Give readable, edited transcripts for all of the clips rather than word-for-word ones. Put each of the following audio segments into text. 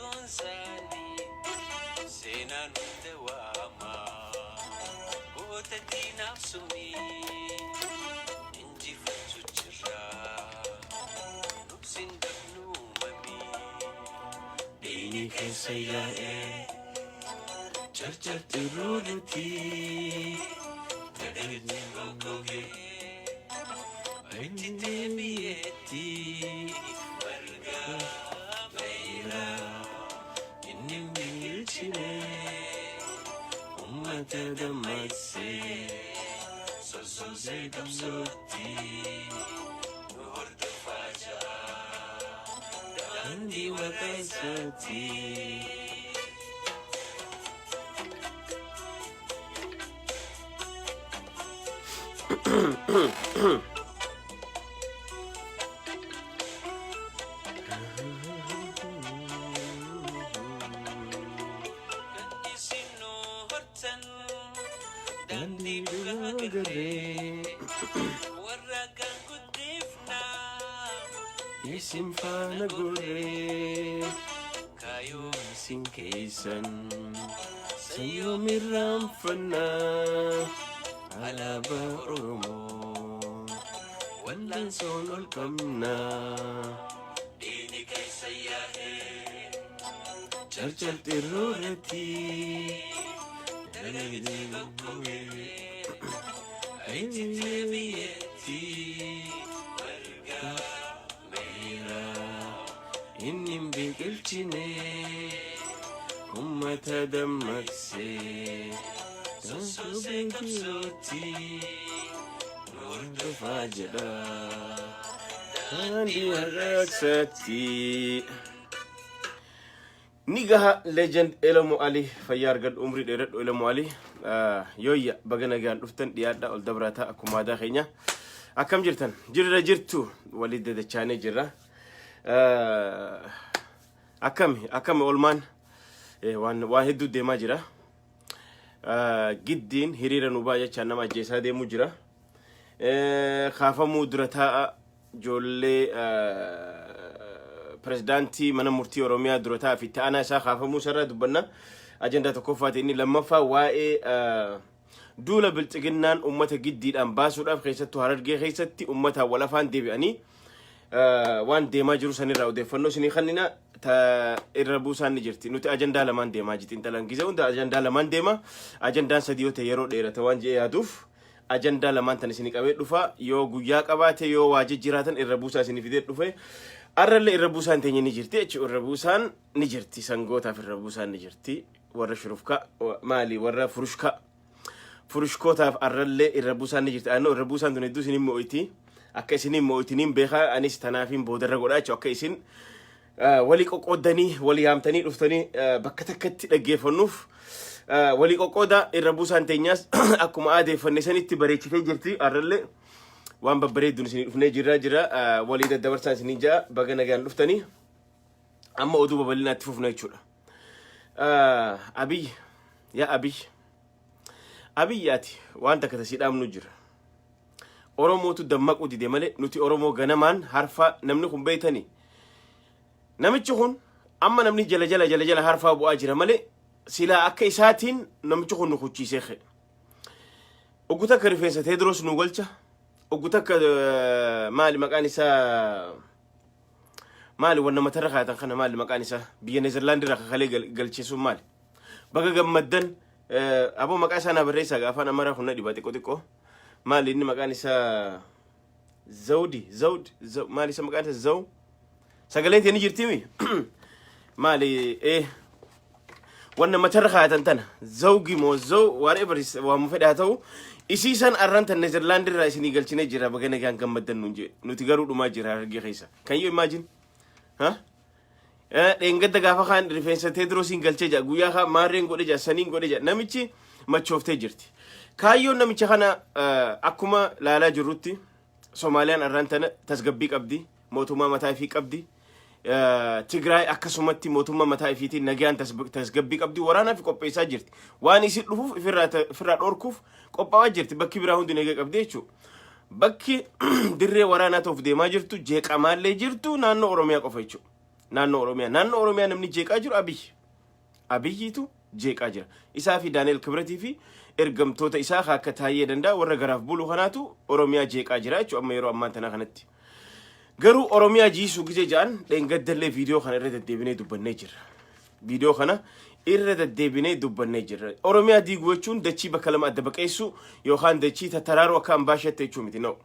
Kaayyoon isaanii seenaan hunda waama. Goota diinaaf summii injifachuu jirra. Nubsin dabnu mamii. Dhiigni keessa yaa'ee carcar xiruurutti. Dadhabni goggogee itti deebi'eetti. Marga meeraa inni biqilchine ummata dammaqsee sossoosee qabsootti nu hordofaa jira daandii maqaansaatti. Kan isin nu hortan daandii dhugaa garree warra kaan guddifnaa Isin faana gorree kaayoo isin keessan sayyoomirraanfannaa alaabaa Oromoo wal'aansoon ol qabnaa dhiigni keessa yaa'ee carcar xirroorratti dadhabni goggogee itti deebi'eetti marga meeraa inni hin biqilchine ummata dammaqsee sossoosee qabsootti nu hordofaa jedha daandii har'aaqsaatti. Ni gaha legend Elamo Ali, fayyaa argadhu, umrii dheeradhu Elamo Ali. Yooyya, baga nagaan dhuftan, dhiyaadha, ol dabraataa akkuma aadaa keenya. Akkam jirtan? Jirra jirtu, walii dadachaanee jirra. Akkami akkami olmaan? Waan hedduu deemaa jira. Giddiin hiriira nu ba'a jechaan nama ajjeesaa deemuu jira. Kaafamuu dura taa'a ijoollee pirezidaantii mana murtii Oromiyaa dura taa'aa fi itti aanaa isaa kaafamuu isarraa dubbanna. Ajandaa tokkoffaati. Inni lammaffaa waa'ee duula bilxiginnaan uummata giddiidhaan baasuudhaaf keessattuu Harargee keessatti uummataan wal afaan deebi'anii waan deemaa jiru sanirraa odeeffannoo isinii kennina. Ta irra buusaan ni jirti. Nuti ajandaa lamaan deemaa jirti. Xiinxalaan gizee hunda ajandaa lamaan deema. Ajandaan sadii yoo ta'e yeroo dheerata waan jedhee yaaduuf ajandaa lamaan tan isinii qabee dhufa. Yoo guyyaa qabaate, yoo waa jijjiiraatan irra buusaa isinii fidee dhufe. Arrallee irra buusaan teenya ni jirti jechuudha. Irra buusaan ni jirti. Sangootaaf irra buusaan ni jirti. Warra shurufkaa maali, warra furushkaa. Furushkootaaf arrallee irra buusaan ni jirti. Annoo irra buusaan tun hedduu isinin mo'iti. Akka isinin mo'itiniin beekaa, anis tanaafiin boodarra godhaa jechuudha. Akka isin walii qoqqooddanii walii yaamtanii dhuftanii bakka takkatti dhaggeeffannuuf walii qoqqoodaa. Irra buusaan teenyaas akkuma aadeeffanne sanitti bareechitee jirti. Arrallee waan babbareedduun isinii dhufnee jirra jira, walii daddabarsaan isinii ja'a. Baga nagaan dhuftanii, amma oduu babal'inaatti fufna jechuudha. Abiy, yaa Abiy, Abiy, ati waan takka tasii dhaamnu jira. Oromootu dammaquu dide malee nuti Oromoo ganamaan harfa namni kun beeytanii. Namichi kun amma namni jala jala jala jala harfaa bu'aa jira malee silaa akka isaatiin namichi kun nu kuchiisee ka'e. Oggu takka rifeensa Teedroos nu galcha. Oggu takka maali maqaan isaa, maali wanna matarra kaayatan kana, maali maqaan isaa, biyya Neezerlaand irraa kakalee galchee sun maali? Baga gammaddan aboo, maqaa isaa naa barreessaa, afaan Amaaraa kun na dhiba xiqqoo xiqqoo. Maali inni maqaan isaa? Zawdi, Zawd, maali isa maqaan isaa? Zaw, sagaleen tee ni jirtimi, maali wanna matarra kaayatan tana, zawgi moo zaw, whatever is, waan fedhe haa ta'u, isii san arran tan Neezerlaand irraa isinii galchinee jira, baga nagaan gammaddan nuun jee. Nuti garuu dhumaa jira Harargee keessa. Can you imagine? Ha, dheengadda gaafa kaan rifeensa Teedroosiin galchee jira, guyyaa kaan maarreen godhe jira, saniin godhe jira, namichi machooftee jirti. Kaayyoon namicha kana akkuma laalaa jirrutti Somaaliyaan arraan tana tasgabbii qabdi, mootummaa mataa ifii qabdi. Tigraay akkasumatti mootummaa mataa ifiitiin nagaan tasgabbii qabdi, waraanaaf qopheessaa jirti. Waan isin dhufuuf ifirraa dhorkuuf qophaa'aa jirti. Bakki biraa hundi nagaa qabdi jechuudha. Bakki dirree waraanaa ta'uuf deemaa jirtu jeeqamaallee jirtu naannoo Oromiyaa qofa jechuudha. Naannoo Oromiyaa. Naannoo Oromiyaa namni jeeqaa jiru Abiyyi. Abiyyiitu jeeqaa jira. Isaa fi Daani'el Kibratii fi ergamtoota isaa akka Taayyee Danda'a warra garaaf bulu kanaatu Oromiyaa jeeqaa jira jechuudha amma yeroo ammaan tanaa kanatti. Garuu Oromiyaa jiisuu gizee ja'an, dheengaddallee viidiyoo kana irra deddeebinee dubbannee jirra. Viidiyoo kana irra deddeebinee dubbannee jirra. Oromiyaa diiguu jechuun dachii bakka lama adda baqeessuu yookaan dachii tattaraaruu akka ambaashatte jechuu miti. No.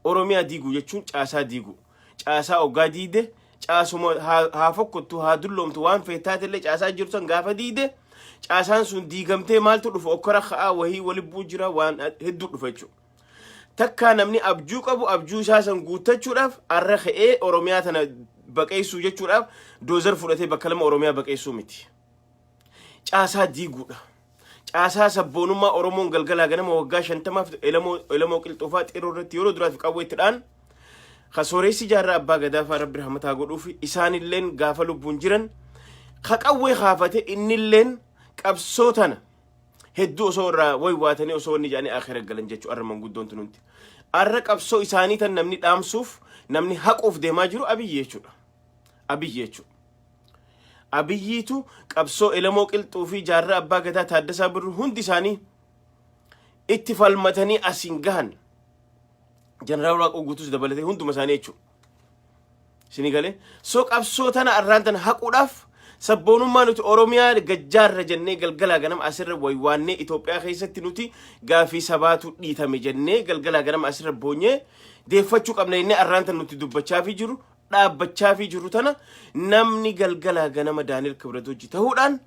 Oromiyaa diiguu jechuun caasaa diiguu. Caasaa oggaa diide, caasuma haa fokkottu, haa dulloomtu, waan feettaatellee, caasaa jiru san gaafa diide, caasaan sun diigamtee maaltu dhufa? Okkora ka'aa, wahii walibbuu jira, waan hedduu dhufa jechuudha. Takkaa namni abjuu qabu abjuu isaa san guuttachuudhaaf arra ka'ee Oromiyaa tana baqeessuu jechuudhaaf dozer fudhatee bakka lama Oromiyaa baqeessuu miti. Caasaa diiguudha. Caasaa sabboonummaa Oromoon galgalaa ganama waggaa 50f Elamoo Qilxuufaa Xiroo irratti yeroo duraaf qawwee itti dhaan, ka sooressi Jaarraa Abbaa Gadaafaa, Rabbi rahmataa godhuuf, isaanilleen gaafa lubbuun jiran ka qawwee kaafate, innilleen qabsoo tana hedduu osoo irraa waywaatanii, osoo wanni jedhanii akhira galan jechuu. Arra manguddoon tununti. Arra qabsoo isaanii tan namni dhaamsuuf, namni haquuf deemaa jiru Abiyyi jechuudha. Abiyyi jechuudha. Abiyyiitu qabsoo Elamoo Qilxuu fi Jaarraa Abbaa Gadaa Taaddasaa Birruu hundi isaanii itti falmatanii asiin gahan. Jeneraal Waaqoo Guutuus dabalatee hunduma isaanii jechuudha. Isinii galee? So qabsoo tana arraan tana haquudhaaf, sabboonummaa nuti Oromiyaa gajjaarra jennee galgalaa ganama asirra waywaannee, Itoophiyaa keessatti nuti gaafii sabaatu dhiitame jennee galgalaa ganama asirra boonyee deeffachuu qabna jennee arraan tana nuti dubbachaa fi jiru, dhaabbachaa fi jiru tana, namni galgalaa ganama Daani'el Kibrat hojii ta'uudhaan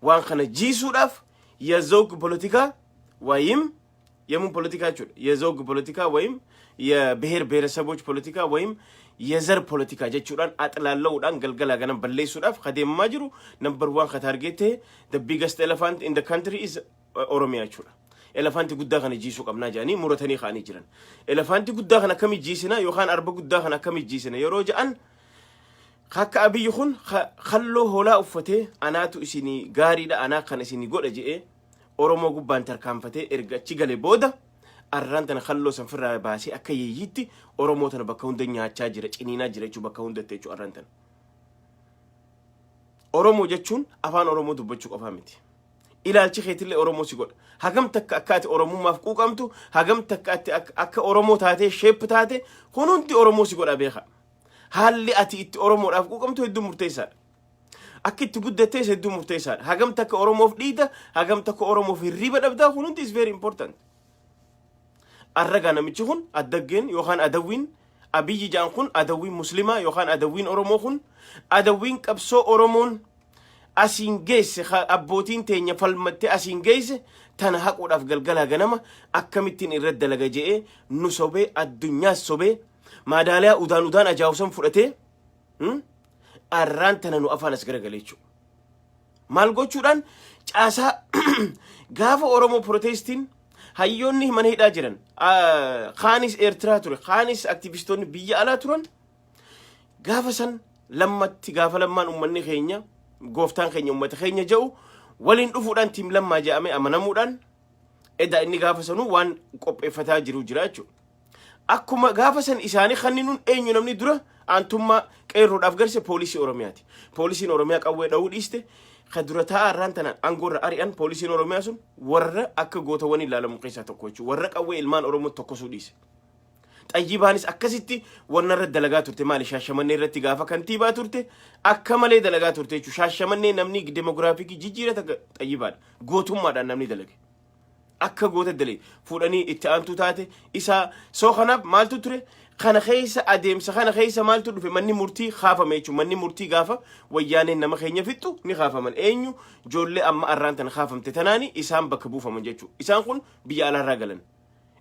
waan kana jiisuudhaaf የዘውግ ፖለቲካ ወይም የምን ፖለቲካ jechuudha? የዘውግ ፖለቲካ ወይም የብሔር ብሔረሰቦች ፖለቲካ ወይም የዘር ፖለቲካ jechuudhaan axlaalla'uudhaan galgalaa ganama balleessuudhaaf kadeemamaa jiru, number one ka target ta'e, the biggest elephant in the country is Oromiyaa jechuudha. Elefanti guddaa kana jiisuu qabnaa jedhanii muratanii ka'anii jiran. Elefanti guddaa kana akkamii jiisina yookaan arba guddaa kana akkamii jiisina yeroo jedhan, akka Abiyyi kun kalloo hoolaa uffatee, anaatu isinii gaariidha, anaa kana isinii godha jedhee Oromoo gubbaan tarkaanfatee erga achi gale booda, arraan tana kalloo san firraa baasee akka yeeyyiitti Oromoo tana bakka hunda nyaachaa jira, ciniinaa jira jechuudha bakka hundatti jechuudha arraan tana. Oromoo jechuun afaan Oromoo dubbachuu qofaa miti. Ilaalchi keetillee Oromoo si godha. Hagam takka akka ati Oromummaaf quuqamtu, hagam takka ati akka Oromoo taatee shape taate, kun hundi Oromoo si godha beeka. Haalli ati itti Oromoodhaaf quuqamtu hedduu murteessaadha. Akka itti guddattees hedduu murteessaadha. Hagam takka Oromoof dhiida, hagam takka Oromoof hirriba dhabdaa, kun hundi is very important. Arragaa namichi kun addaggeen yookaan adawwiin Abiyyi jaan kun, adawwiin Muslimaa yookaan adawwiin Oromoo kun, adawwiin qabsoo Oromoon asiin geesse, abbootiin teenya falmattee asiin geesse tana haquudhaaf galgalaa ganama akkamittiin irratti dalaga je'ee nu sobee, addunyaas sobee, maadaaliyaa udaan udaan ajaa'usan fudhatee arraan tana nu afaan as garagale jechuudha. Maal gochuudhaan? Caasaa gaafa Oromoo protestiin hayyoonni mana hidhaa jiran, kaanis Eertiraa ture, kaanis aktivistoonni biyya alaa turan, gaafa san Lammatti, gaafa Lammaan uummanni keenya, gooftaan keenya, uummata keenya jedhu waliin dhufuudhaan team Lammaa jedhamee amanamuudhaan, edaa inni gaafa sanuu waan qopheeffataa jiru jira jechuudha. Akkuma gaafa san isaanii kanninuun eenyu namni dura aantummaa qeerroodhaaf garse? Poolisii Oromiyaati. Poolisiin Oromiyaa qawwee dha'uu dhiiste. Ka dura taa'aa irraan tana aangoorra ari'an, poolisiin Oromiyaa sun warra akka gootawwan ilaalamu keessaa tokko jechuudha. Warra qawwee ilmaan Oromoo tokkosuu dhiise. Xayyibaanis akkasitti wanna irra dalagaa turte. Maali, Shaashamannee irratti gaafa kantiibaa turte akka malee dalagaa turte jechuudha. Shaashamannee namni demographic jijjiira takka Xayyibaadha. Gootummaadhaan namni dalage. Akka goota dalage fuudhanii itti aantuu taate isaa. Soo kanaaf maaltu ture kana keessa, adeemsa kana keessa maaltu dhufe? Manni murtii kaafame jechuudha. Manni murtii gaafa wayyaaneen nama keenya fixxu ni kaafaman. Eenyu? Ijoollee amma arraan tana kaafamte tanaani isaan bakka buufaman jechuudha. Isaan kun biyya alaarraa galan.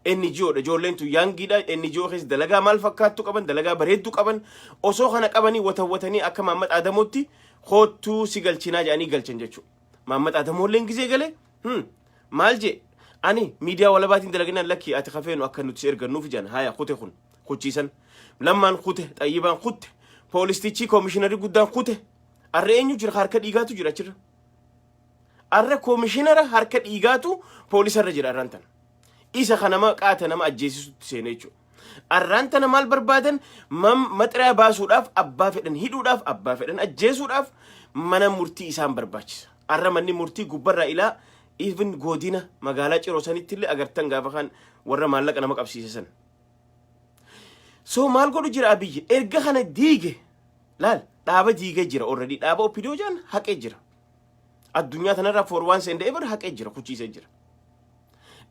NGO dha. Ijoolleen tun youngiidha. NGO keessa dalagaa maal fakkaattu qaban, dalagaa bareedduu qaban. Osoo kana qabanii watawwatanii akka Maammat Adamootti koottuu si galchinaa jedhanii galchan jechuudha. Maammat Adamoolleen gizee galee maal jee? Ani miidiyaa walabaatiin dalaginaan, lakkii, ati kafeenu akka nuti si ergannuuf jedhan. Haya, kute kun kuchiisan. Lammaan kute, Xayyibaan kutte, poolistichi koomishinarri guddaan kute. Arra eenyu jira? Harka dhiigaatu jira achirra. Arra koomishinara harka dhiigaatu poolisarra jira arraan tana. Isa kanama qaata nama ajjeesisutti seene jechuudha. Arraan tana maal barbaadan? Maxiriyaa baasuudhaaf, abbaa fedhan hidhuudhaaf, abbaa fedhan ajjeesuudhaaf mana murtii isaan barbaachisa. Arra manni murtii gubbarraa ilaa even godina magaalaa Ciroo sanitti illee agartan gaafa kan warra maallaqa nama qabsiise san. So maal godhu jira Abiyyi? Erga kana diige, laal, dhaaba diigee jira already. Dhaaba OPDO jaan haqee jira. Addunyaa tanarraa for once and ever haqee jira, kuchiisee jira.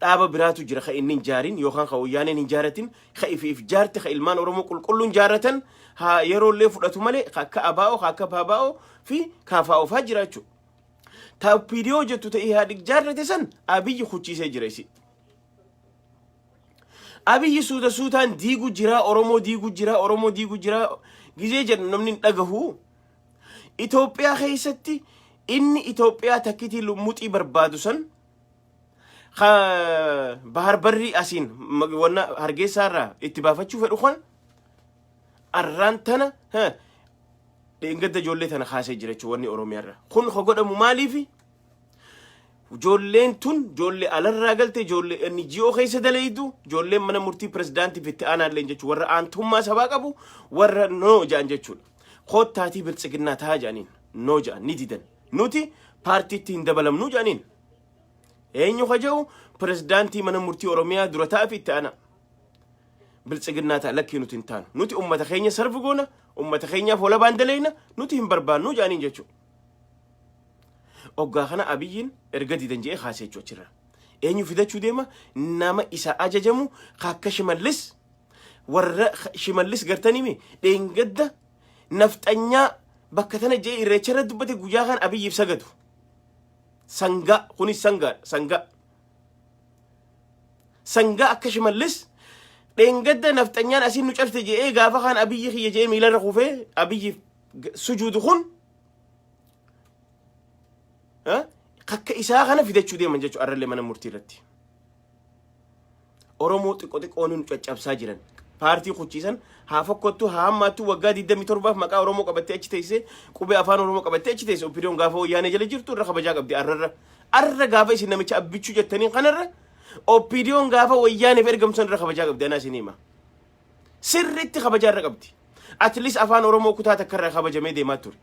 Dhaaba biraatu jira ka inni hin jaarin yookaan ka wayyaaneen hin jaaratin, ka ifi if jaarte, ka ilmaan Oromoo qulqulluun jaaratan haa yeroollee fudhatu malee, ka akka ABO, ka akka PABO fi KFO faa jira jechuudha. Ta OPDO jettu ta Ihaadig jaarrate san Abiyyi kuchiisee jira isi. Abiyyi suuta suutaan diigu jira, Oromoo diigu jira, Oromoo diigu jira gizee jedhu namni hin dhagahu. Itoophiyaa keessatti inni Itoophiyaa takkitii lummuxii barbaadu san bahar barrii asiin wanna Hargeysaarraa itti baafachuu fedhu kun arraan tana dheengadda ijoollee tana kaasee jira jechuudha wanni Oromiyaarra. Kun ka godhamu maaliifi? Ijoolleen tun ijoollee alarraa galte, ijoollee NGO keessa dalaydu, ijoolleen mana murtii pirezidaantiif itti aanaallee jechuudha, warra aantummaa sabaa qabu, warra no jedhan jechuudha. Koottaatii Biltsiginnaa ta'a jedhaniin, no jedhan, ni didan. Nuti paartiitti hin dabalamnu jedhaniin. Eenyu ka jedhu? Pirezidaantii mana murtii Oromiyaa dura ta'a fi itti aanaa. Biltsiginnaa ta'a, lakkii, nuti hin taanu. Nuti ummata keenya serve goona, ummata keenyaaf walabaan dalayna, nuti hin barbaannu jedhaniin jechuudha. Oggaa kana Abiyyiin erga didan jedhee kaasee jechuudha achirra. Eenyu fidachuu deema? Nama isa ajajamu akka Shimallis, warra Shimallis gartaniimi dheengadda nafxanyaa bakka tana jedhee irreecha irra dubbate, guyyaa kan Abiyyiif sagadu. Sangaa kunis sangaa, sangaa. Sangaa akka Shimallis dheengadda nafxanyaan asiin nu cabste jedhee gaafa kaan Abiyyi kiyya jedhee miilarra kufee Abiyyiif sujuudu kun akka isaa kana fidachuu deeman jechuudha arrallee mana murtii irratti. Oromoo xiqqoo xiqqoon nu caccabsaa jiran. Paartii kuchiisan haa fokkottu haa hammaattu, waggaa 27 maqaa Oromoo qabattee achi teessee, qubee afaan Oromoo qabattee achi teesse. OPDOn gaafa wayyaanee jala jirtu irra kabajaa qabdi arrarra. Arra gaafa isin namicha Abbichuu jettanii kanarra OPDOn gaafa wayyaaneef ergamsan irra kabajaa qabdi, anaa isin hima. Sirriitti kabajaa irra qabdi. At least afaan Oromoo kutaa takka irraa kabajamee deemaa ture.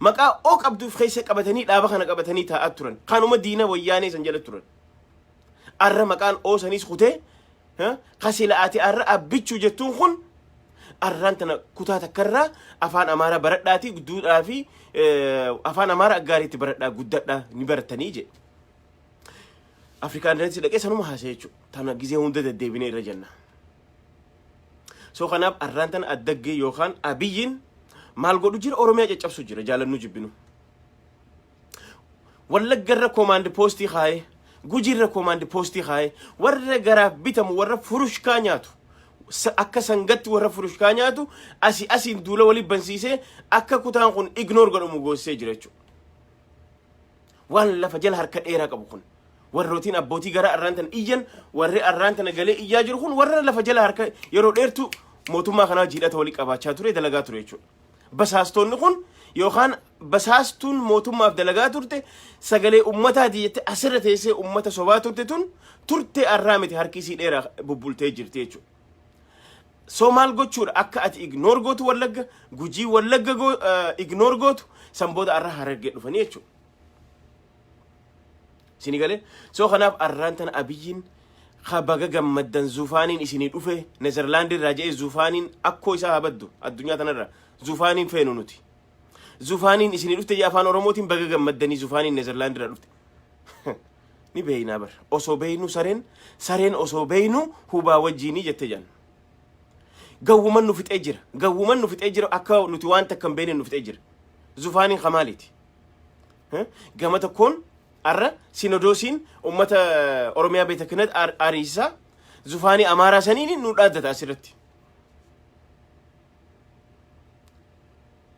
Maqaa oo qabduuf keessa qabatanii dhaaba kana qabatanii taa'aa turan. Kanuma diina wayyaanee san jala turan. Arra maqaan oo saniis kutee kasila ati arra Abbichuu jettuun kun arraan tana kutaa takkarraa afaan Amaaraa baradhaati duudhaa fi afaan Amaaraa gaariitti baradhaa guddadhaa ni baratanii jedhe. Afrikaan irratti dhaqee sanuma haasa'e jechuudha. Tana gizee hunda deddeebinee irra jenna. So kanaaf arraan tana addaggee yookaan Abiyyiin maal godhu jira? Oromiyaa caccabsu jira, jaalannu jibbinu. Wallaggarra command postii kaayee, Gujiirra command postii kaayee, warra garaaf bitamu, warra furushkaa nyaatu, akka sangatti warra furushkaa nyaatu asii asiin duula walii bansiisee akka kutaan kun ignore godhamu goosisee jira jechuudha. Waan lafa jala harka dheeraa qabu kun warrootiin abbootii garaa arraan tana iyyan, warri arraan tana galee iyyaa jiru kun warra lafa jala harka yeroo dheertu mootummaa kanaa jiidhata walii qabaachaa ture, dalagaa ture jechuudha. Basaastonni kun yookaan basaastuun mootummaaf dalagaa turte, sagalee ummataati jettee asirra teessee ummata sobaa turte tun turte, arraa miti, harki isii dheeraa bubbultee jirti jechuudha. So maal gochuudha? Akka ati ignore gootu Wallagga, Gujii, Wallagga ignore gootu, san booda arra Harargee dhufanii jechuudha. Isinii galee? So kanaaf arraan tana Abiyyiin ka baga gammaddan zuufaaniin isinii dhufe Nezerlaandii irraa jedhee, zuufaaniin akkoo isaa haa baddu addunyaa tanarra, zuufaaniin feenu nuti. Zuufaaniin isinii dhufte jee afaan Oromootiin baga gammaddanii zuufaaniin Nezerlaandii irraa dhufte. Ni beeynaa bar. Osoo beeynu sareen sareen osoo beeynu hubaa wajjiinii jette jan. Gawwuman nu fixee jira. Gawwuman nu fixee jira, akka nuti waan takka hin beekne nu fixee jira. Zuufaaniin kamaaliiti? Gama tokkoon arra sinodoosiin ummata Oromiyaa beeta kinat ariisaa zufaanii Amaaraa saniin nu dhaaddata asirratti.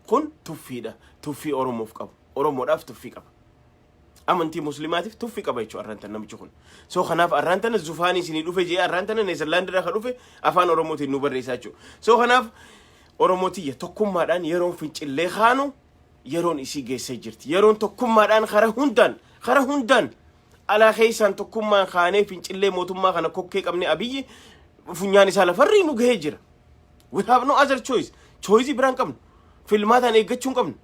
Kun tuffiidha. Tuffii Oromoof qabu. Oromoodhaaf tuffii qaba. Amantii Muslimaatiif tuffii qaba jechuudha arraan tana namichi kun. So kanaaf arraan tana zufaanii isinii dhufe jee arraan tana Neezerlaand irraa ka dhufe afaan Oromootiin nu barreessaa jechuudha. So kanaaf Oromootiyya, tokkummaadhaan yeroon fincillee kaanu yeroon isii geessee jirti. Yeroon tokkummaadhaan kara hundaan alaa keessaan tokkummaan kaanee fincillee mootummaa kana kokkee qabne Abiyyi Funyaan isaa lafarrii nu gahee jira. We have no other choice. Choice biraan qabnu. Filmaataan eeggachuu hin qabnu.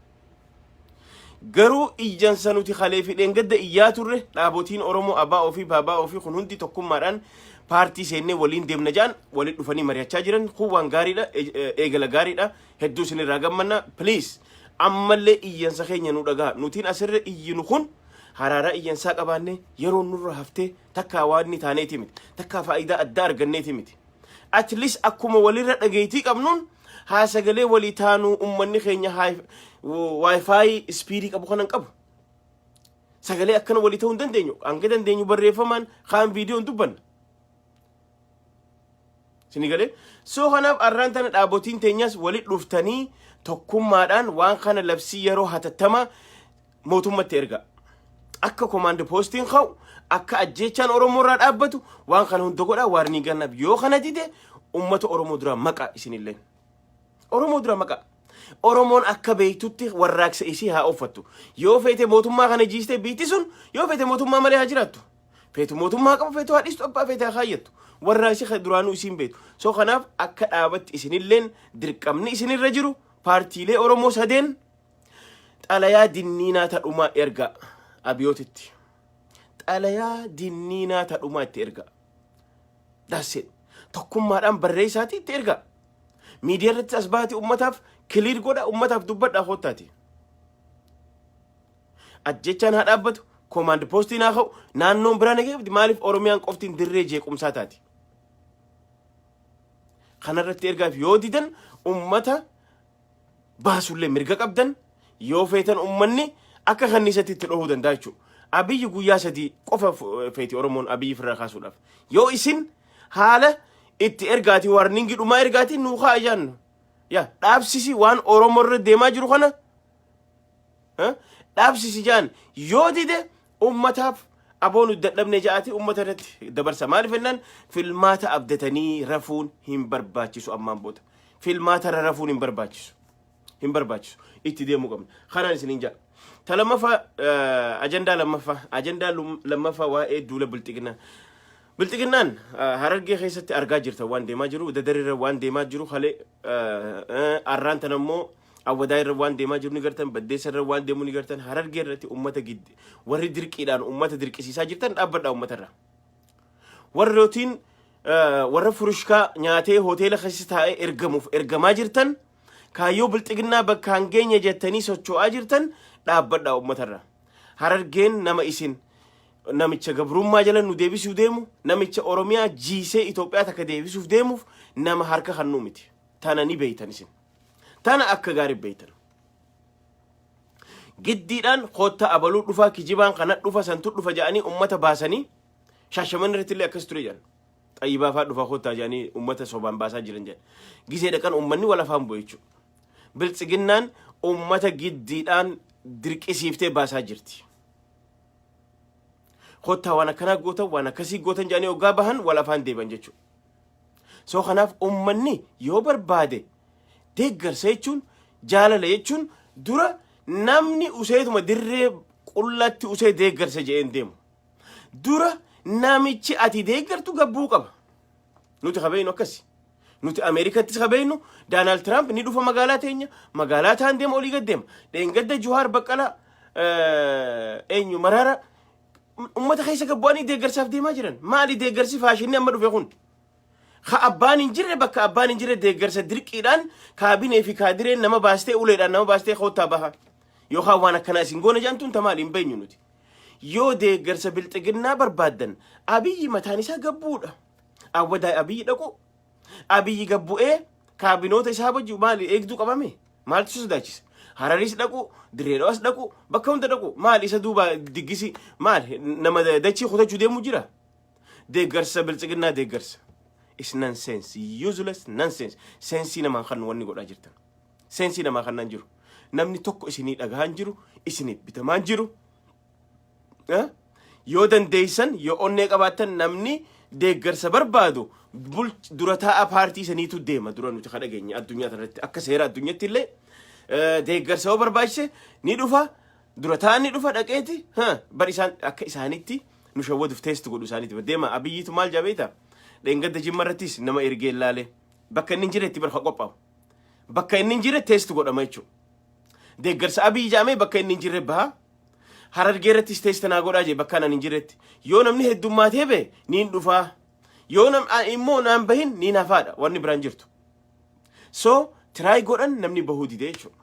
Garuu iyyansa nuti kalee fi dheengadda iyyaa turre, dhaabotiin Oromoo abaa ofii baabaa ofii kun hundi tokkummaadhaan paartii seennee waliin deemna ja'an waliin dhufanii mari'achaa jiran kun waan gaariidha, eegala gaariidha. Hedduu isinirraa gammanna. Please, ammallee iyyansa keenya nu dhagaa. Nutiin asirra iyyinu kun haraaraa iyyansaa qabaanne yeroo nurra haftee takkaa waan inni taaneeti miti, takkaa faayidaa addaa arganneeti miti. At least akkuma walirra dhageetii qabnuun haa sagalee walii taanuu. Ummanni keenya WiFi speed qabu kanan qabu. Sagalee akkana walii ta'uu hin dandeenyu. Hanga dandeenyu barreeffamaan kaan viidiyoon dubbanna. Sini galee? So kanaaf arraan tana dhaabotiin teenyas walit dhuftanii tokkummaadhaan waan kana labsii yeroo hatattamaa mootummatti erga. Akka command postiin ka'u, akka ajjeechaan Oromoo irraa dhaabbatu waan kana hunda godhaa waarnii gannaaf. Yoo kana dide ummata Oromoo dura maqa isinilleen. Oromoo dura maqa. Oromoon akka beektutti warraaqsa isii haa uffattu. Yoo feete mootummaa kana jiistee biitti sun, yoo feete mootummaa malee haa jiraattu. Feetu mootummaa qabu, feetu haa dhiistu, abbaa feete haa kaayyattu. Warraaqsi duraanuu isiin beektu. So kanaaf akka dhaabatti isinilleen dirqamni isinirra jiru, paartiilee Oromoo sadeen, xalayaa dinniinaa tadhumaa erga abiyootitti. Xalayaa dinniinaa tadhumaa itti erga. That's it. Tokkummaadhaan barreessaati itti erga. Miidiyaa irratti as baati ummataaf clear godha, ummataaf dubbadhaa koottaati. Ajjechaan haa dhaabbatu, command postiin haa ka'u, naannoon biraa nageeffti. Maaliif Oromiyaan qoftiin dirree jeequmsaa taati? Kanarratti ergaaf yoo didan ummata baasullee mirga qabdan. Yoo feetan ummanni akka kanniisatti itti dhohuu danda'a jechuudha. Abiyyi guyyaa 3 qofa feeti Oromoon Abiyyi firraa kaasuudhaaf. Yoo isin haala itti ergaati, warning dhumaa ergaati nuu kaa ijaannu. Yaa dhaabsisi waan Oromoo irra deemaa jiru kana dhaabsisi jaan yoo dide ummataaf aboo nu dadhabne ja'aati ummata irratti dabarsa. Maaliif jennaan, filmaata abdatanii rafuun hin barbaachisu ammaan booda. Filmaata irra rafuun hin barbaachisu. Hin barbaachisu. Itti deemuu qabna. Kanaan isiniin ja'a. Ta lammaffaa, ajandaa lammaffaa, ajandaa lammaffaa waa'ee duula Bilxiginnaa. Bilxiginnaan Harargee keessatti argaa jirta waan deemaa jiru, Dadarirra waan deemaa jiru, halee arraan tan ammoo Awwadaa irra waan deemaa jiru ni gartan, Baddeessa irra waan deemu ni gartan. Harargee irratti ummata giddi warri dirqiidhaan ummata dirqisiisaa jirtan, dhaabbadhaa ummata irra. Warrootiin warra furushkaa nyaatee hoteela keessa taa'ee ergamuuf ergamaa jirtan, kaayyoo Bilxiginnaa bakka hangeenya jettanii socho'aa jirtan, dhaabbadhaa ummata irra. Harargeen nama isin namicha gabrummaa jala nu deebisuuf deemu, namicha Oromiyaa jiisee Itoophiyaa takka deebisuuf deemuuf nama harka kannuu miti. Tana ni beeytan isin. Tana akka gaarii beeytan. Giddiidhaan koottaa abaluu dhufaa, kijibaan kana dhufa, santu dhufa jedhanii ummata baasanii Shaashaman irratti illee akkas ture jedhan. Xayyibaa fa'aa dhufa koottaa jedhanii ummata sobaan baasaa jiran jedhan. Gizee dhaqan ummanni wal afaan bu'e jechuudha. Biltsiginnaan ummata giddiidhaan dirqisiiftee baasaa jirti. Kottaa waan akkanaa gootan, waan akkasii gootan jedhanii hoggaa bahan wal afaan deeban jechuudha. So kanaaf ummanni yoo barbaade deeggarsa jechuun, jaalala jechuun, dura namni useetuma dirree qullatti usee deeggarsa jedheen deemu. Dura namichi ati deeggartu gabbuu qaba. Nuti kabeeynu akkasi. Nuti Ameerikattis kabeeynu Doonaald Tiraamp ni dhufa magaalaa teenya, magaalaa taan deema, olii gad deema. Dheengadda Juhaar, Baqqalaa, eenyu, Maraara ummata keessa gabbu'anii deeggarsaaf deemaa jiran. Maali deeggarsi faashinni amma dhufe kun? Ka abbaan hin jirre, bakka abbaan hin jirre deeggarsa dirqiidhaan kaabinee fi kaadireen nama baastee, uleedhaan nama baastee koottaa baha. Yookaan waan akkanaa isin goona jedhamtuun tamaali hin beenyu nuti. Yoo deeggarsa Bilxiginnaa barbaaddan, Abiyyi mataan isaa gabbuudha. Awwadaa Abiyyi dhaqu, Abiyyi gabbu'ee kaabinoota isaa wajji maali eegduu qabame? Maaltu sodaachisa? Hararis dhaqu, Direedhawas dhaqu, bakka hunda dhaqu. Maali isa duuba diggisi maali nama dachii kutachuu deemu jira? Deeggarsa Bilxiginnaa deeggarsa. Is nonsense, useless nonsense. Sense namaan kan wanni godhaa jirtan. Sense namaa kannaan jiru. Namni tokko isinii dhagahaan jiru, isinii bitamaan jiru. Yoo dandeessan, yoo onnee qabaattan, namni deeggarsa barbaadu dura taa'aa paartii saniitu deema. Dura nuti kan dhageenye addunyaa kanarratti akka seera addunyaatti illee deeggarsa yoo barbaachise ni dhufa, dura taa'aan ni dhufa dhaqeeti. Bar isaan akka isaanitti nu shawwaduuf test godhu isaaniiti deema. Abiyyiitu maal jabeeta? Dheengadda Jimma irrattis nama ergee ilaale. Bakka inni hin jirretti barka qophaa'u. Bakka inni hin jirre test godhama jechuudha. Deeggarsa Abiy jedhamee bakka inni hin jirre baha. Harargee irrattis test naa godhaa jee bakka ani hin jirretti. Yoo namni heddummaatee bee niin dhufaa. Yoo nam immoo naan bahin niin hafaadha, wanni biraan jirtu. So try godhan, namni bahuu dide jechuudha.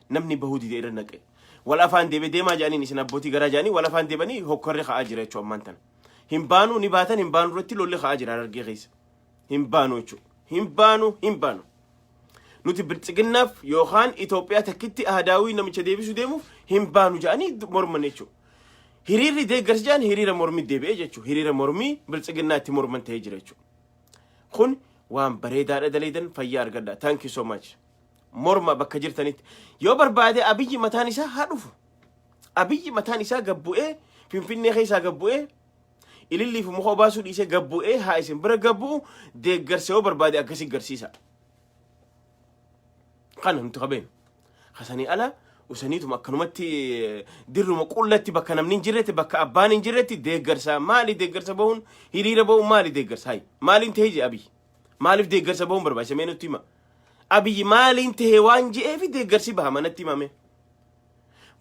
Namni bahuu dide irra naqe. Wal afaan deebe deemaa jedhaniin, isin abbootii garaa jedhanii wal afaan deebanii hokkorri ka'aa jira jechuudha ammaan tana. Hin baanu, ni baatan, hin baanu irratti lolli ka'aa jira Harargee keessa. Hin baanu jechuudha. Hin baanu, hin baanu. Nuti biltsiginnaaf yookaan Itoophiyaa takkitti ahadaawii namicha deebisuu deemuuf hin baanu jedhanii morman jechuudha. Hiriirri deeggarsa jedhan hiriira mormii deebi'ee jechuudha. Hiriira mormii biltsiginnaa itti morman ta'ee jira jechuudha. Kun waan bareedaadha, daleedan fayyaa argadha. Thank you so much. Morma bakka jirtanitti. Yoo barbaade Abiyyi mataan isaa haa dhufu. Abiyyi mataan isaa gabbu'ee Finfinnee keessaa gabbu'ee, ilillii fi muka obaasuu dhiisee gabbu'ee haa isin bira gabbu'u. Deeggarsa yoo barbaade akkasii garsiisa. Kana nuti qabeenu. Kasanii ala usaniituma akkanumatti dirruma qullatti, bakka namni hin jirretti, bakka abbaan hin jirretti deeggarsa maali? Deeggarsa bahuun, hiriira bahuun maali deeggarsa? Hayi, maaliin ta'e je Abiyyi? Maaliif deeggarsa bahuun barbaachisa? Mee nutti hima. Abiyyi maaliin ta'e waan je'eefi deeggarsi baha manatti himame?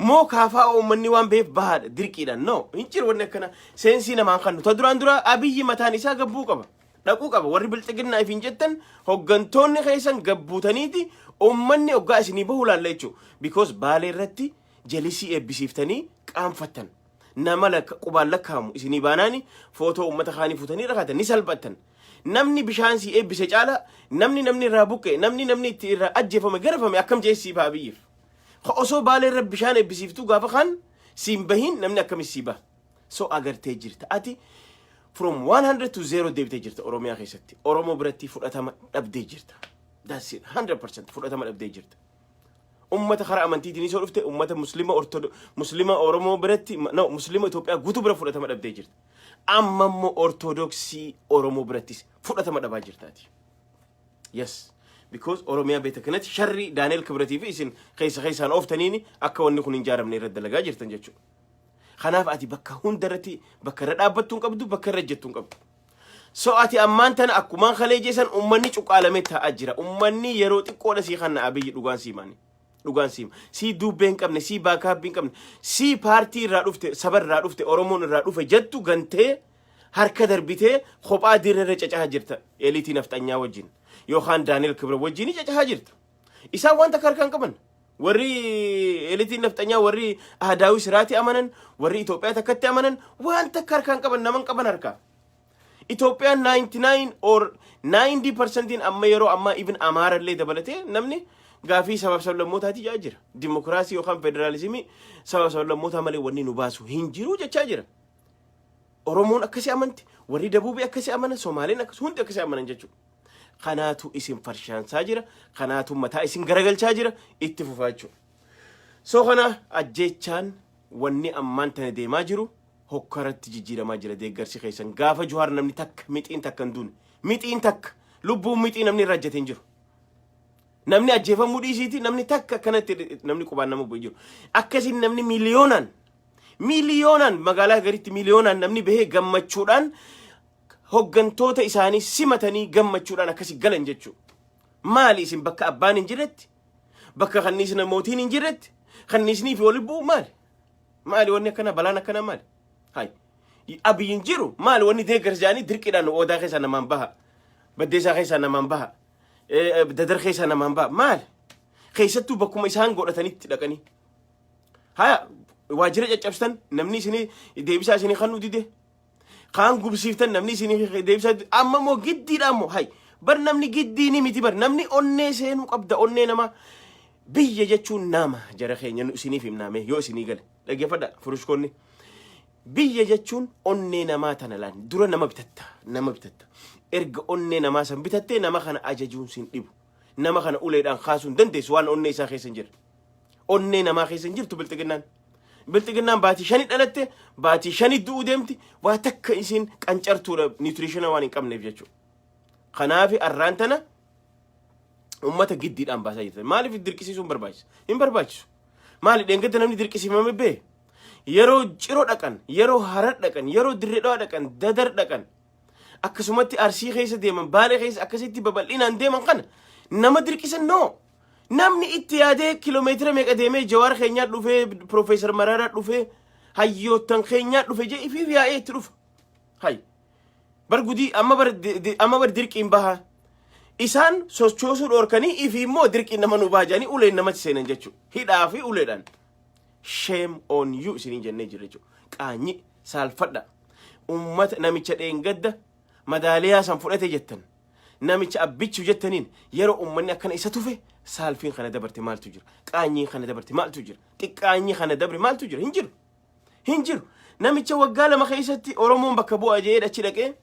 Moo kaafaa uummanni waan beef bahaadha dirqiidhaan? No, hin jiru wanni akkana. Seensii namaan kannu ta duraan dura Abiyyi mataan isaa gabbuu qaba. Dhaquu qaba. Warri bilxiginnaa ifiin jettan hoggantoonni keessan gabbuutaniiti uummanni hoggaa isinii bahuu laalla jechuudha. Because Baalee irratti jalisii eebbisiiftanii qaanfattan. Nama qubaan lakkaa'amu isinii baanaani footoo uummata kaanii fuutanii rakatan ni salphattan. Namni bishaan sii eebbise caala namni irraa buqqe, namni itti irraa ajjeefame, garafame akkam jeessii ba'a Abiyyiif? Osoo Baalee irra bishaan eebbisiiftuu gaafa kan siin bahin namni akkamis sii baha? So agartee jirta. Ati from 100 to 0 deebitee jirta Oromiyaa keessatti. Oromoo biratti fudhatama dhabdee jirta. That's it. 100% fudhatama dhabdee jirta. Ummata karaa amantiitiin isoo dhufte, ummata Muslima Ortodo Muslima Oromoo biratti, no, Muslima Itoophiyaa guutuu bira fudhatama dhabdee jirta. Amma immoo Ortodoksii Oromoo birattis fudhatama dhabaa jirtaati. Yes. Because Oromiyaa beekta kanatti sharri Daani'el Kibratii fi isin keessa keessaan ooftaniini akka wanni kun hin jaaramne irratti dalagaa jirtan jechuudha. Kanaaf ati bakka hunda irratti bakka irra dhaabbattu hin qabdu, bakka irra jettu hin qabdu. So ati ammaan tana akkumaan kalee jeessan ummanni cuqaalamee taa'aa jira. Ummanni yeroo xiqqoodha sii kanna Abiyyi, dhugaan sii maani. Dhugaan sii sii dubbee hin qabne, sii baakaabbii hin qabne, sii paartii irraa dhufte, saba irraa dhufte, Oromoon irraa dhufe jettu gantee harka darbitee kophaa dirra irra cacaa jirta eliitii nafxanyaa wajjin yookaan Daani'el Kibra wajjin cacaa jirta. Isaan wanta akka harkaan qaban. Warri eliitiin nafxanyaa, warri ahadaawii siraati amanan, warri Itoophiyaa takkatti amanan waan takka harkaan qaban, naman qaban harkaa. Itoophiyaan 99 or 90%iin amma yeroo ammaa even Amaarallee dabalatee namni gaafii sabab sablammootaati jaa jira. Dimokiraasii yookaan federaalizimii sabab sablammootaa malee wanni nu baasu hin jiru jechaa jira. Oromoon akkasii amanti, warri Dabuubii akkasii amanan, Somaaliin akkas, hundi akkasii amanan jechuudha. Kanaatu isin farshaansaa jira, kanaatu mataa isin garagalchaa jira, itti fufaa jechuudha. So kana ajjeechaan wanni ammaan tana deemaa jiru hokkaratti jijjiiramaa jira deeggarsi keessan. Gaafa Juhaar namni takka mixiin takka hin duune. Mixiin takka lubbuun mixii namni irra ajjate hin jiru. Namni ajjeefamuu dhiisiiti, namni takka akkanatti namni qubaan nama bu'e jiru. Akkasiin namni miiliyoonaan miiliyoonaan magaalaa garitti miiliyoonaan namni bahee gammachuudhaan hoggantoota isaanii simatanii gammachuudhaan akkasi galan jechuudha. Maali isin bakka abbaan hin jirretti, bakka kanniisna mootiin hin jirretti kanniisnii fi waliin bu'u maali? Maali wanni akkana, balaan akkana maali? Hay. Abiyyiin jiru maali wanni deeggarsa jedhanii dirqiidhaan Odaa keessaa namaan baha. Baddeessaa keessaa namaan baha. Dadar keessaa namaan baha. Maali? Keessattuu bakkuma isaan godhatanitti dhaqanii. Haya, waajjira caccabsitan, namni isinii deebisaa isinii kan dide. Kaan gubsiiftan, namni isinii deebisaa. Amma immoo giddiidha ammoo, hay, bar namni giddii ni miti, bar namni onnee seenuu qabda, onnee namaa. Biyya jechuun nama, jara keenya, nu isiniif himnaame yoo isinii gale dhaggeeffadha furushkoonni. Biyya jechuun onnee namaa tana laan dura nama bitatta, nama bitatta. Erga onnee namaa san bitattee nama kana ajajuun sin dhibu. Nama kana uleedhaan kaasuu hin dandeessu waan onnee isaa keessa hin jirre. Onnee namaa keessa hin jirtu bilxiginnaan. Bilxiginnaan baatii 5 dhalatte, baatii 5 du'uu deemti, waa takka isiin qancartuudha, nutrition waan hin qabneef jechuudha. Kanaafi arraan tana ummata giddiidhaan baasaa jirtan. Maaliif dirqisiisuun barbaachisa? Hin barbaachisu. Maali dheengadda namni dirqisiifame bee? Yeroo Ciroo dhaqan, yeroo Harar dhaqan, yeroo Dirree Dhawaa dhaqan, Dadar dhaqan. Akkasumatti Arsii keessa deeman, Baalee keessa akkasitti babal'inaan deeman kana nama dirqisan noo. Namni itti yaadee kiloomeetira meeqa deemee Jawaar keenyaa dhufee, Piroofeesar Mararaa dhufee, hayyoottan keenyaa dhufe jee ifiif yaa'ee itti dhufa. Hay. Bar gudii amma bar amma bar dirqiin baha. Isaan sochoosuu dhoorkanii ifii immoo dirqiin nama nu baha jedhanii uleen namatti seenan jechuudha. Hidhaa fi uleedhaan. Shame on you isiniin jennee jirra jechuudha. Qaanyi saalfadha. Ummata namicha dheengadda madaaliyaa san fudhate jettan. Namicha abbichu jettaniin yeroo ummanni akkana isa tufe, saalfiin kana dabarte maaltu jira? Qaanyiin kana dabarte maaltu jira? Xiqqaanyi kana dabre maaltu jira? Hin jiru. Hin jiru. Namicha waggaa 2 keessatti Oromoon bakka bu'a jedhee achi dhaqee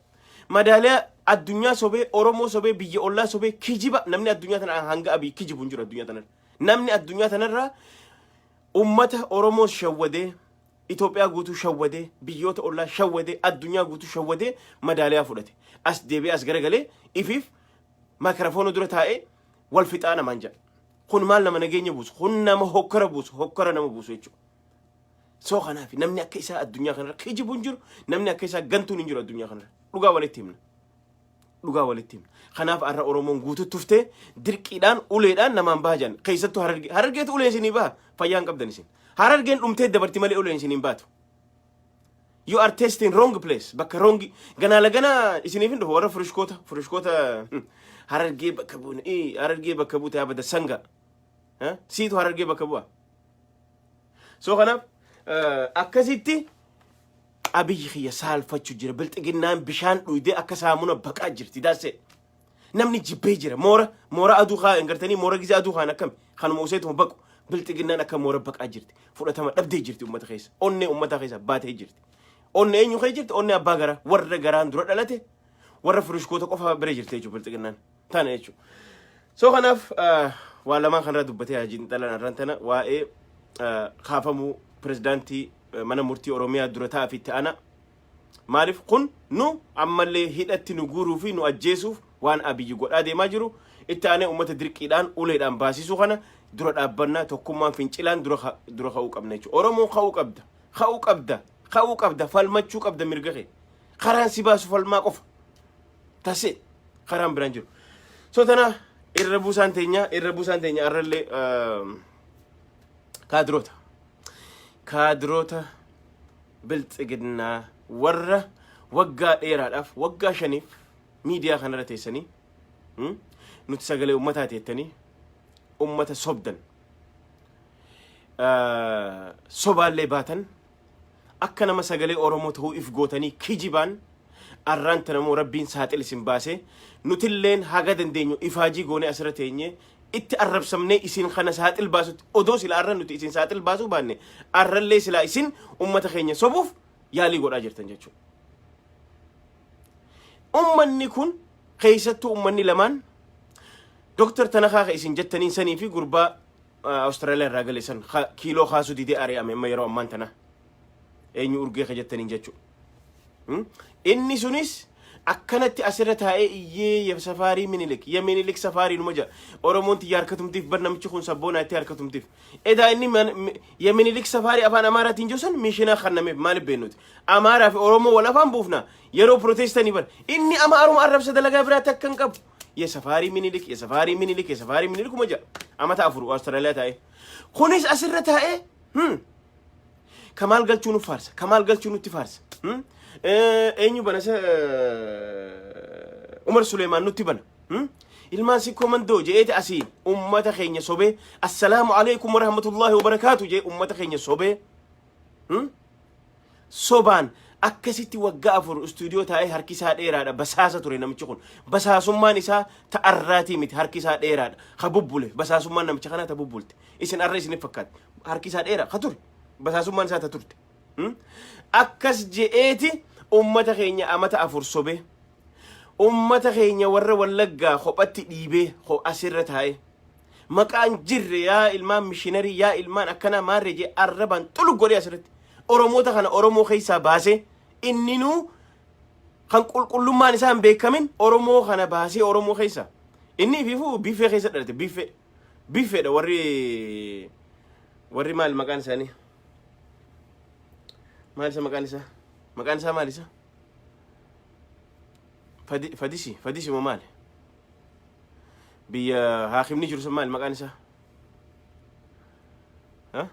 madaaliyaa addunyaa sobee, Oromoo sobee, biyya ollaa sobee, kijiba. Namni addunyaa tana hanga Abii kijibu hin jiru addunyaa tanarra. Namni addunyaa tanarraa ummata Oromoo shawwadee, Itoophiyaa guutuu shawwadee, biyyoota ollaa shawwadee, addunyaa guutuu shawwadee madaaliyaa fudhate. As deebi'ee as garagalee ifiif maakirafoona dura taa'ee wal fixaa namaan jedha. Kun maal nama nageenya buusu? Kun nama hokkara buusu, hokkara nama buusu jechuudha. So kanaaf namni akka isaa addunyaa kanarra kijibu hin jiru, namni akka isaa gantuun hin jiru addunyaa kanarra. Dhugaa walitti himna. Dhugaa walitti himna. Kanaaf har'a Oromoon guutuu tuftee dirqiidhaan uleedhaan namaan baha jedhan. Keessattuu Harargee. Harargeetu uleen isinii baha. Fayyaa hin qabdan isin. Harargeen dhumtee dabarti malee uleen isinii hin baatu. You are testing wrong place. Bakka wrong. Ganaa laganaa isiniif hin dhufu warra furishkoota. Furishkoota Harargee bakka buune. Harargee bakka buute abada sanga. Siitu Harargee bakka bu'a. So kanaaf akkasitti Abiyyi kiyya saalfachuu jira. Bilxiginnaan bishaan dhuydee akka saamuna baqaa jirti. Daasee. Namni jibbee jira. Moora aduu kaa gartanii moora gizee aduu kaan akkami. Kanuma useetuma baqu. Bilxiginnaan akka moora baqaa jirti. Fudhatama dhabdee jirti uummata keessa. Onnee uummata keessa baatee jirti. Onnee eenyu keessa jirti? Onnee abbaa garaa. Warra garaan dura dhalate, warra firishkoota qofa bira jirti jechuudha bilxiginnaan. Tana jechuudha. So kanaaf waa lamaan kanarraa dubbatee hajiin dhalan arran tana waa'ee kaafamuu pirezidaantii mana murtii Oromiyaa dura ta'aa fi itti aanaa. Maaliif kun nu ammallee hidhatti nu guuruu fi nu ajjeesuuf waan Abiyyi godhaa deemaa jiru, itti aanee uummata dirqiidhaan uleedhaan baasisuu kana dura dhaabbannaa tokkummaan fincilaan dura ka'uu qabna jechuudha. Oromoon ka'uu qabda. Ka'uu qabda. Ka'uu qabda. Falmachuu qabda mirga kee. Karaan si baasu falmaa qofa. Tase karaan biraan jiru. So tana irra buusaan teenya arrallee kaadiroota. Kaadiroota bilxiginnaa warra waggaa dheeraadhaaf, waggaa 5f miidiyaa kanarra teessanii nuti sagalee ummataa teettanii ummata sobdan, sobaallee baatan, akka nama sagalee Oromoo ta'uu if gootanii kijibaan arraan tanamoo rabbiin saaxil isin baase. Nutilleen haga dandeenyu ifaajii goonee asirra teenye itti arrabsamnee isin kana saaxil baasutti. Odoo sila arra nuti isin saaxil baasuu baanne, arrallee silaa isin ummata keenya sobuuf yaalii godhaa jirtan jechuudha. Ummanni kun, keessattuu ummanni lamaan Dr. Tanakaa ka isin jettaniin sanii fi gurbaa Awustiraaliyaa irraa gale san kiiloo kaasuu didee ari'ame amma yeroo ammaan tana eenyu urgee ka jettaniin jechuudha. Inni sunis akkanatti asirra taa'ee iyyee ya safaarii Minilik, ya Minilik safaarii numa jedha. Oromoon tiyya harkatumtiif bar, namichi kun sabboonaa itti harkatumtiif. Edaa inni ya Minilik safaarii afaan Amaaraatiin jiru san mishinaa kannameef maaliif beennuti? Amaaraa fi Oromoo wal afaan buufna yeroo protestanii bar. Inni Amaaruma arrabsa, dalagaa biraatti akka hin qabu. Ya safaarii Minilik, ya safaarii Minilik, ya safaarii Minilik kuma jedha. Amata 4 Awustiraaliyaa taa'ee. Kunis asirra taa'ee Kamaal galchuu nu faarsa. Kamaal galchuu nutti faarsa. Eenyu bana isa Umar Suleemaan nutti bana. Ilmaan sikkoo mandoo je'eeti asii ummata keenya sobee, assalaamu alaikum warahmatullahi wabarakaatu jee ummata keenya sobee. Sobaan akkasitti waggaa 4 istuudiyoo taa'ee harki isaa dheeraadha basaasa ture namichi kun. Basaasummaan isaa ta'arraatii miti, harki isaa dheeraadha. Ka bubbule basaasummaan namicha kanaa ta bubbulte. Isin arra isinif fakkaatti. Harki isaa dheeraa ka ture. Basaasummaan isaa ta turte. Akkas je'eeti ummata keenya amata 4 sobee. Ummata keenya warra Wallaggaa kophatti dhiibee asirra taa'ee. Maqaan jirre yaa ilmaan mishiinarii, yaa ilmaan akkanaa maarree jee arrabaan xulu godhee asirratti. Oromoota kana Oromoo keessaa baasee, inninuu kan qulqullummaan isaa hin beekamin Oromoo kana baasee Oromoo keessa. Inni ifiifuu biffee keessa dhalate, biffee. Biffeedha warri maal maqaan isaanii? Maal isa maqaan isaa? Maqaan isaa maal isa? Fadisi Fadisi moo maali? Biyya haakimni jiru sun maali maqaan isaa? Ha?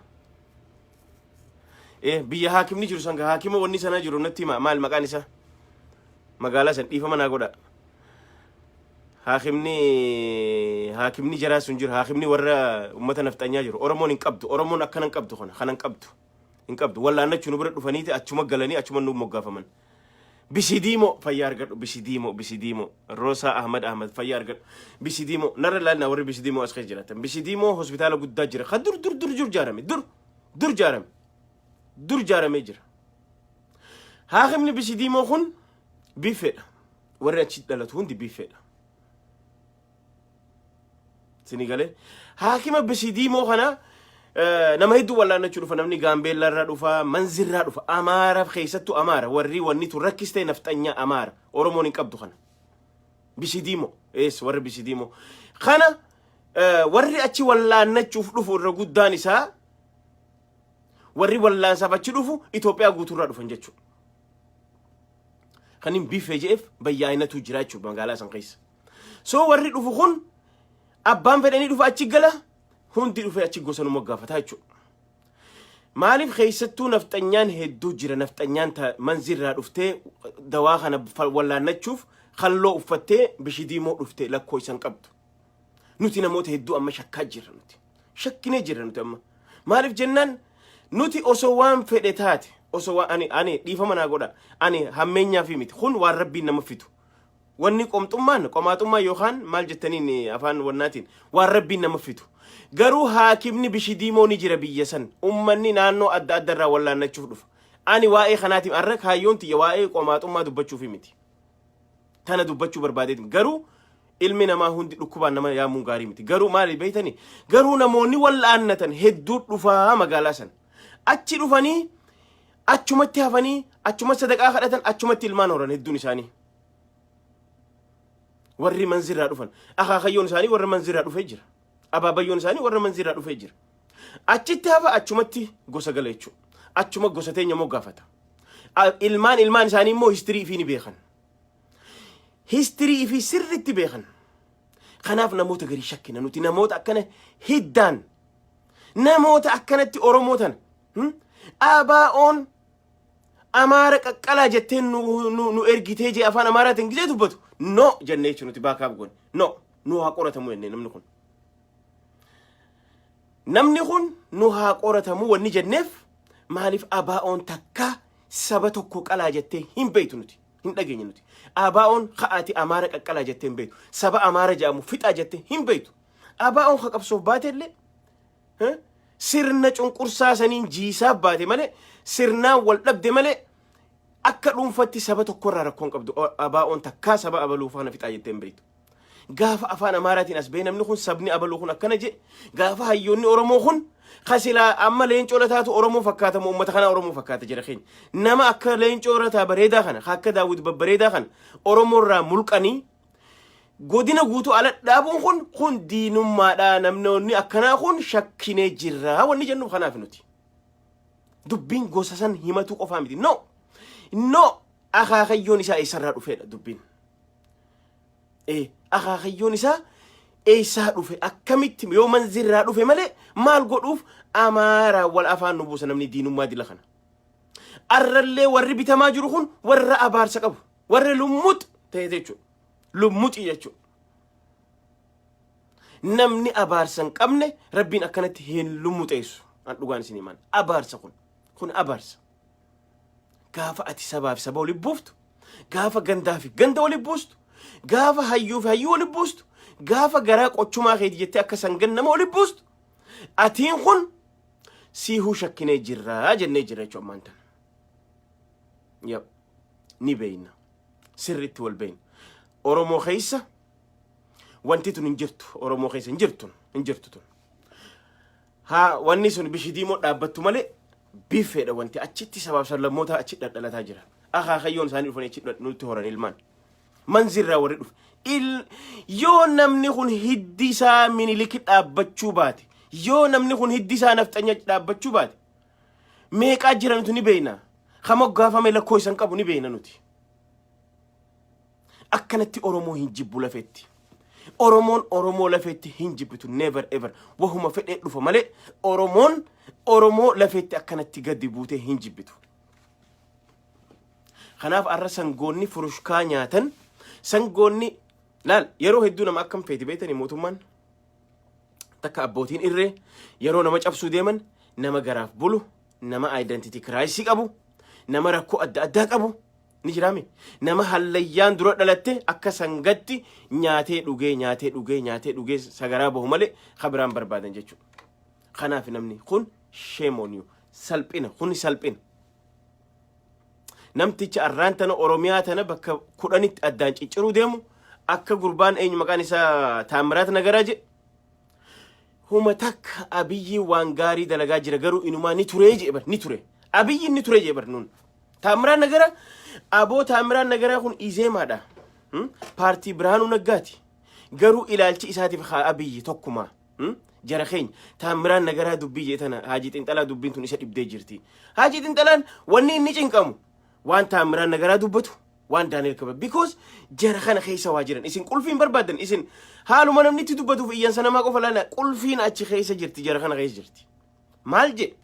Biyya haakimni jiru san haakima wanni sanaa jiru natti hima, maal maqaan isaa? Magaalaa san dhiifama naa godha. Haakimni jaraa sun jiru, haakimni warra ummata nafxanyaa jiru. Oromoon hin qabdu, Oromoon akkana hin qabdu, kana hin qabdu. Hin qabdu. Wallaannachuu nu bira dhufaniiti achuma galanii achuma nu moggaafaman. Bisidiimo, fayyaa argadhu Bisidiimo, Bisidiimo. Roosaa Ahmad Ahmad, fayyaa argadhu. Bisidiimo narra ilaalina, warri Bisidiimo as keessa jiraatan. Bisidiimo hospitaala guddaa jira. Kan dur dur dur dur jaarame, dur dur jaarame. Dur jaaramee jira. Haakimni Bisidiimoo kun biffeedha. Warri achi dhalatu hundi biffeedha. Sini galee haakima Bisidiimoo kana nama hedduu wallaannachuu dhufa. Namni Gaambeellaa irraa dhufa, Manzirraa dhufa, Amaara, keessattuu Amaara. Warri wanni tun rakkistee nafxanyaa Amaara. Oromoon hin qabdu kana. Bisidiimoo ees warri Bisidiimoo kana warri achi wallaannachuuf dhufu irra guddaan isaa warri wallaansaaf achi dhufu Itoophiyaa guutuurraa dhufan jechuudha. Kan hin biffee je'eef bayyaa'inatu jira jechuudha magaalaa san keessa. So warri dhufu kun abbaan fedhanii dhufa, achi gala, hundi dhufee achi gosa nu moggaafataa jechuudha. Maaliif keessattuu nafxanyaan hedduu jira? Nafxanyaan manzirraa dhuftee dawaa kana wallaannachuuf kalloo uffattee Bishidiimoo dhuftee lakkoo isan qabdu. Nuti namoota hedduu amma shakkaa jirra nuti. Shakkinee jirra nuti amma. Maaliif jennaan, nuti osoo waan fedhe taate, osoo waan ani dhiifama naa godha, ani hammeenyaa fi miti, kun waan rabbiin nama fitu. Wanni qomxummaan, qomaaxummaan yookaan maal jettaniin afaan wannaatiin, waan rabbiin nama fitu. Garuu haakimni Bishidiimoo ni jira biyya san. Ummanni naannoo adda adda irraa wallaannachuuf dhufa. Ani waa'ee kanaatiin har'a kaayyoon tiyya waa'ee qomaaxummaa dubbachuufi miti. Tana dubbachuu barbaadeeti. Garuu ilmi namaa hundi dhukkubaan nama yaamuun gaarii miti. Garuu maali beektanii? Garuu namoonni wallaannatan hedduu dhufaa magaalaa sana. Achi dhufanii achumatti hafanii, achumatti sadaqaa kadhatan, achumatti ilmaan horan hedduun isaanii. Warri manzirraa dhufan akaakayyoon isaanii warra manzirraa dhufee jira. Abaabayyoon isaanii warra manzirraa dhufee jira. Achitti hafa, achumatti gosa gala jechuudha. Achuma gosa teenya moggaafata. Ilmaan ilmaan isaanii immoo history ifii ni beekan. History ifii sirriitti beekan. Kanaaf namoota garii shakkina nuti, namoota akkana hiddaan, namoota akkanatti Oromoo tana ABO'n Amaara qaqqalaa jettee nu ergitee jee afaan Amaaraatiin gisee dubbatu, no jennee jechuun nuti baakaaf goone, no, nu haa qoratamu jennee. Namni kun nu haa qoratamu wanni jenneef maaliif? ABO'n takka saba tokko qalaa jettee hin beektu, nuti hin dhageenye. Nuti ABO'n ka'aati Amaara qaqqalaa jettee hin beektu, saba Amaara jedhamu fixaa jettee hin beektu. ABO'n ka qabsoof baate illee sirna cunqursaa saniin jiisaaf baate malee, sirnaan wal dhabde malee, akka dhuunfatti saba tokkorraa rakkoon qabdu. ABO'n takkaa saba abaluu faana fixaa jettee hin beektu. Gaafa afaan Amaaraatiin as ba'ee namni kun sabni abaluu kun akkana jedhe, gaafa hayyoonni Oromoo kun kasilaa amma Leencoo Lataatu Oromoo fakkaata moo uummata kanaa Oromoo fakkaata jedha keenya. Nama akka Leencoo Lataa bareedaa kana, akka Daawwit babbareedaa kana Oromoo irraa mulqanii godina guutuu ala dhaabuun kun diinummaadha. Namnoonni akkanaa kun shakkinee jirra wanni jennuuf kanaaf nuti. Dubbiin gosa san himatu qofaa miti. No! No! Akaakayyoon isaa eessarraa dhufeedha dubbiin. Akaakayyoon isaa eessaa dhufe? Akkamitti yoo manzirraa dhufe malee maal godhuuf Amaaraa wal afaan nu buusa namni diinummaa dila kana? Arrallee warri bitamaa jiru kun warra abaarsa qabu, warra lummux ta'e jechuudha. Lummuxii jechuudha. Namni abaarsa hin qabne rabbiin akkanatti hin lummuxeessu. An dhugaan isin himan. Abaarsa kun abaarsa. Gaafa ati sabaa fi saba walitti buuftu, gaafa gandaa fi ganda walitti buustu, gaafa hayyuu fi hayyuu walitti buustu, gaafa garaa qochumaa keeti jettee akka sangan nama walitti buustu, atiin kun siihuu shakkinee jirraa jennee jirra jechuudha ammaan tana. Yep. Ni beeyna. Sirriitti wal beeyna. Oromoo keessa wanti tun hin jirtu. Oromoo keessa hin jirtu. Hin jirtu tun. Haa wanni sun Bishidiimoo dhaabbattu malee biffeedha wanti achitti sabaaf sablammoota achi dhadhalataa jira. Akaakayyoon isaanii dhufanii achi nutti horan ilmaan. Manzirraa warri dhufe. Yoo namni kun hiddi isaa Miniliki dhaabbachuu baate, yoo namni kun hiddi isaa nafxanya dhaabbachuu baate, meeqaa jira nuti ni beeyna. Ka moggaafame lakkoo isan qabu ni beeyna nuti. Akkanatti Oromoo hin jibbu lafeetti. Oromoon Oromoo lafeetti hin jibbitu, never ever. Wahuma fedhee dhufa malee Oromoon Oromoo lafeetti akkanatti gadi buutee hin jibbitu. Kanaaf arra sangoonni furushkaa nyaatan, sangoonni laal, yeroo hedduu nama akkam feeti beektanii? Mootummaan takka abbootiin irree yeroo nama cabsuu deeman nama garaaf bulu, nama identity crisis qabu, nama rakkoo adda addaa qabu ni jiraami. Nama hallayyaan dura dhalatte akka sangatti nyaatee dhugee, nyaatee dhugee, nyaatee dhugee sagaraa bahu malee kabiraan barbaadan jechuudha. Kanaaf namni kun, shame on you, salphina kuni, salphina. Namticha arraan tana Oromiyaa tana bakka 10tti addaan cicciruu deemu, akka gurbaan eenyu maqaan isaa Taamiraat Nagaraa jedhe, huma takka Abiyyi waan gaarii dalagaa jira, garuu inumaa ni turee jedhe bar, ni ture, Abiyyi ni ture jedhe bar. Nuun Taamiraan Nagaraa, aboo, Taamiraan Nagaraa kun Izeemaadha, paartii Birhaanuu Naggaati, garuu ilaalchi isaatiif haa Abiyyi tokkuma. Jara keenya, Taamiraan Nagaraa dubbii jedhe tana Haajii Xinxalaa dubbiin tun isa dhibdee jirti. Haajii Xinxalaan wanni inni cinqamu waan Taamiraan Nagaraa dubbatu, waan Daani'el Kaba, because jara kana keessa waa jiran. Isin qulfiin barbaadan, isin haaluma namni itti dubbatuuf iyyansa namaa qofa laala. Qulfiin achi keessa jirti, jara kana keessa jirti. Maal jedhe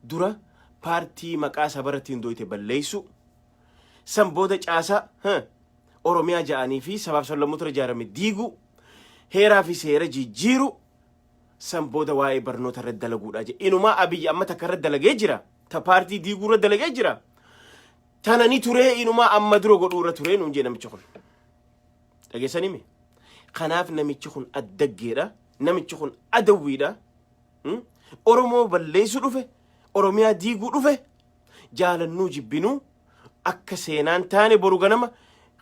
dura? Paartii maqaa sabarratti hundooyte balleessu, san booda caasaa Oromiyaa ja'anii fi sabaaf sablammoota ijaarame diigu, heeraa fi seera jijjiiru, san booda waa'ee barnoota irratti dalaguudha jedhe. Inumaa Abiyyi amma takka irratti dalagee jira, ta paartii diiguu irra dalagee jira. Tana ni turee, inumaa amma dura godhuu irra turee nuun jedhe namichi kun. Dhageessanii mi? Kanaaf namichi kun addaggeedha. Namichi kun adawwiidha. Oromoo balleessuu dhufe, Oromiyaa diiguu dhufe. Jaalannuu jibbinuu, akka seenaan taane boru ganama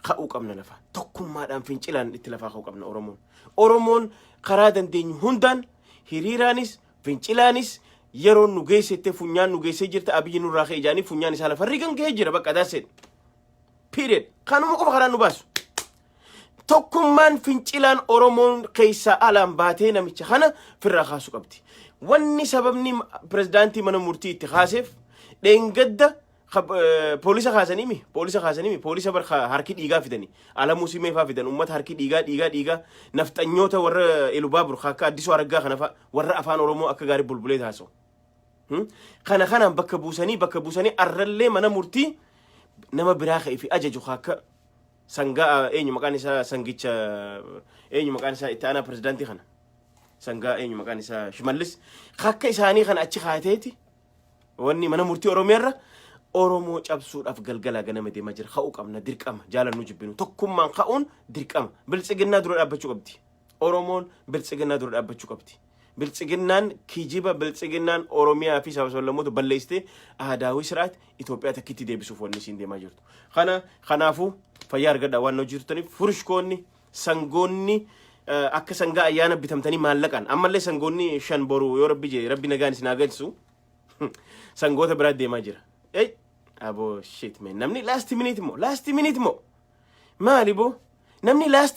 ka'uu qabna lafa. Tokkummaadhaan fincilaan itti lafaa ka'uu qabna Oromoon. Oromoon karaa dandeenyu hundaan, hiriiraanis fincilaanis, yeroon nu geessette funyaan nu geessee jirta. Abiyyi nurraa ka'e jaanii funyaan isaa lafarri kan ga'ee jira, bakka that's it. Period. Kanuma qofa karaan nu baasu. Tokkummaan fincilaan Oromoon keessaa alaan baatee namicha kana firraa kaasuu qabdi. Wanni sababni pirezidaantii mana murtii itti kaaseef, dheengadda poolisa kaasanii mi, poolisa kaasanii mi, poolisa bar harki dhiigaa fidanii, Alamuu Simee faa fidan, ummata harki dhiigaa dhiigaa dhiigaa, nafxanyoota warra Elubaabur akka Addisuu Araggaa kana fa, warra afaan Oromoo akka gaarii bulbulee taasisu. Kana kanaan bakka buusanii arrallee mana murtii nama biraa ka'ee fi ajaju akka sangaa eenyu maqaan isaa, sangicha eenyu maqaan isaa, itti aanaa pirezidaantii kana, sangaa eenyu maqaan isaa, Shimallis, akka isaanii kana achi kaateeti wanni mana murtii Oromiyaarra Oromoo cabsuudhaaf galgalaa ganama deemaa jira. Ka'uu qabna, dirqama, jaalannuu jibbinu tokkummaan ka'uun dirqama. Biltsiginnaa dura dhaabbachuu qabdi. Oromoon biltsiginnaa dura dhaabbachuu qabdi. Biltsiginnaan kijiba, biltsiginnaan Oromiyaa fi saba sablammoota balleessitee aadaawii siraat Itoophiyaa takkitti deebisuuf wanni isiin deemaa jirtu. Kana kanaafuu fayyaa argadhaa. Waan hojjetaniif furushkoonni, sangoonni akka sangaa ayyaana bitamtanii maallaqaan, ammallee sangoonni shan boru yoo Rabbi jee, Rabbi nagaan isin haa galchu, sangoota biraa deemaa jira. Ey aboo, shit man, namni last minute moo, last minute moo, maali boo namni last